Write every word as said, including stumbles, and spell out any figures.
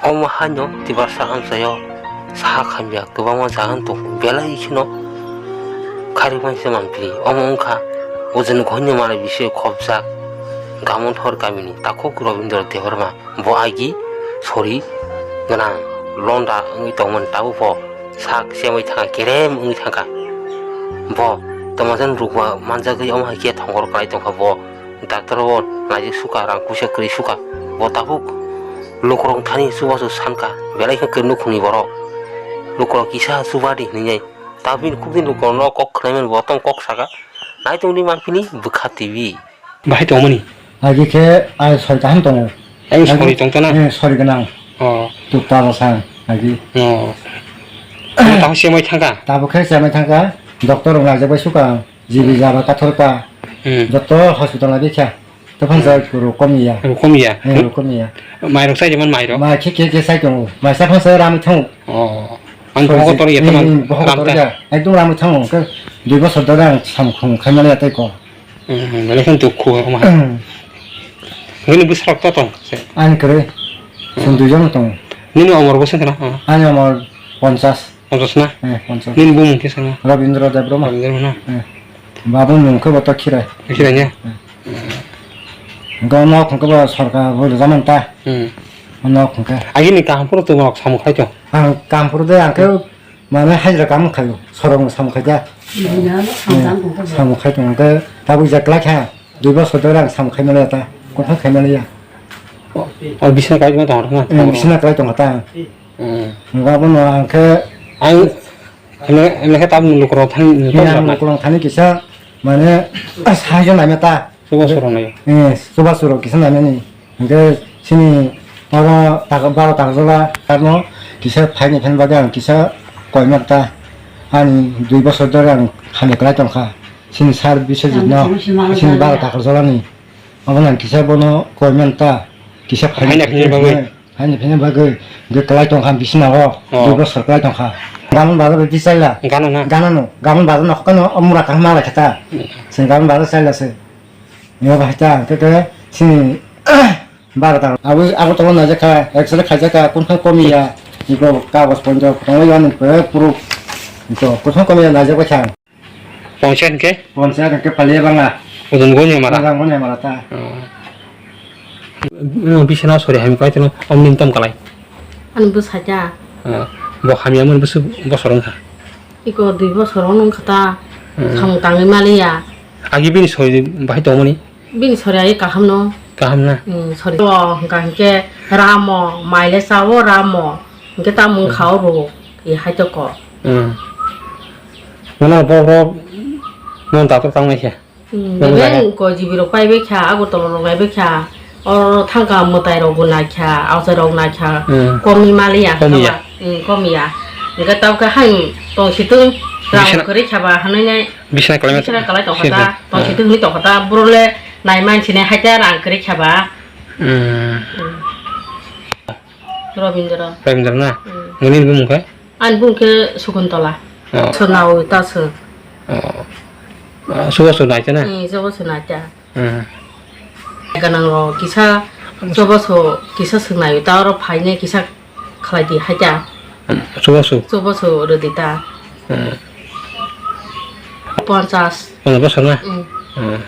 Omo haino Tiprasa amchaio sahak hamya kwbangma jaga wng tongo, belai kheno kharwi manse manpili. Omo wngkha Ojon Gohoinwi mani bisingtwi khopjak Gamonthor kamini takhuk Robindra Debbarma. Bo agi sori gwnang londa wngwi tongmani, tabukbo sak chemwi thangkha, kerem wngwi thangkha. Bo tongmani rukma manjagwi omo hai khe thongor kwlai tongkha bo. Doctor o naijak sukha, rang puisa kwrwi sukha. Bo tabuk lukurok thani chubachu sankha, belai khe kwrwi nukhungni borok. Lukurok kisa chuba di hinwi nai. Tabuk bini khukdin lukurokno kok khwnaimani bo tong kok saka. Naitung di manpili bwkha T V. Bahai tongmani? Agi khe ai sori kaham tongo. Ai sori tongtona? Eh, sori gwnang. Oh. Tukta bwsang agi. Oh. Tabuk se mai thangkha? Tabuk khe se mai thangkha. Doctor rok naijak bai sukha. Jibi jaba kathor ka. Hmm. Joto hospital agi kha. Tophan sa ruk komiya. Ruk komiya? Eh, ruk komiya. Mai rok sai jaman mai rok? Mai khe khe khe sai tongo. Mai sa phan sa rami thango. Oh. Ang bohok kotor ya, hmm, teman bohok kotor ya. Ekdom rami thango. Khe dui bosor dore ang samkhung khaimani ya tei ko. Hmm, belai khe dukhu, omo hai. Hmm. Nini bwsarok to tong se? Ani kwrwi. Hmm. Chwng duijon tongo. Nini omor bwswk khna? Hmm. Ani omor ponchas. Ponchas na? Eh, ponchas. Nini bumung khe sanga? Rabindra Debbarma. Rabindra na? Eh. Babuni mung khe bo to Khirai. Khirai ya? Eh. Hwnkhe o nok hwnkhe bo sorkar bo rwjaman ta. Hmm. O nok hwnkhe. Agini kaham phuru tongma rok samung khai tong? Ang kaham phuru de ang khe Mane hajra kam khaio, sorong sam khaida. Bini ano samjang tongkha. Samung khai tong khe tabuk ja klai kha, dui bosor dore ang samung khai mani ta, kothang khai mani ya. O, o bisna kai ma tong na. Eh, bisna klai tong ta. Hmm. Nga bono ang khe ang, ene, ene khe tabuk lukurok thang, lukurok thani kisa, mane, sahai jona meta. Chubachu rok nai. Eh, chubachu rok kisa nainani. Hingke chini oro tak-, baro takarjala karno kisa phaini phan bagwi ang kisa koimak ta. Ani dui bosor dore ang hamya kwlai tongkha. Chini sir Biswajit no, chini baro takarjala ni. Obo nang kisa bono koiman ta. Kisa phaini phaini phan bagwi. Phaini phan bagwi. Hingke kwlai tongkha bisina o. Oh. Dui bosor kwlai tongkha. Gaman bazar di chaila. Gana na. Gana no. Gaman bazar no hokano omura kahma lai khata. Hmm. Chini gaman bazar chaila se. Yo bahai ta, hwnkhe khe chini baro ta. Abo, abo tongo naijak kha, X-ray khaijak kha, kung thang komiya, iko kagoj ponjo, tongo yani pura proof. Iko kung thang komiya naijak bai kha. Ponchayat hwnkhe? Ponchayat hwnkhe Paliya Banga. Ojon Gohoinwi mara? Ojon Gohoinwi mara ta. Oh. Bisina sori hamya kwlai tongno, omni tom kwlai. Ani bwsai ta. Oh. Bo hamya mani bwswk bosor wngkha? Iko dui bosor wngkha ta, hmm, samung tangwi maliya. Agi bini sori bahai tongmani? Bini sori agi kaham no. Kaham na? Hmm, sori. O hwnkha hinkhe ramo, maile chao ramo, hinkhe tamung khao rwo, e hai to ko. Hmm. Nono bohrok, nono doctor tangnai khe? Hmm, bebeng ko jibi rok pai bai kha, Agartala rok nai bai kha, oro thang kha mwtai rok bo nai kha, auchai rok nai kha, hmm, komi maliya, komiya. Hmm, komiya. Hingke tamo khe hain tong si tong rang bisna kwrwi kha ba hanwi nai. Bisna kwlai ma bisna kwlai tong kha ta, tong si tong hwnwi tong kha ta, boro le nai man sini hai ta rang kwrwi kha ba. Hmm. Hmm. Robindra. Robindra na? Hmm. Nini bumung khe? Ani bung khe Sukuntola. Oh. Swnao ta sw. Oh. Ah, chubachu nai ta na? Hmm, chubachu nai ta. Hmm. Ganang rok kisa chubachu kisa swngnai ta oro phaine kisa khlai di hai ta. Hmm, chubachu? Chubachu rw di ta. Hmm. Ponchas. Ponchas bosor na? Hmm. Hmm.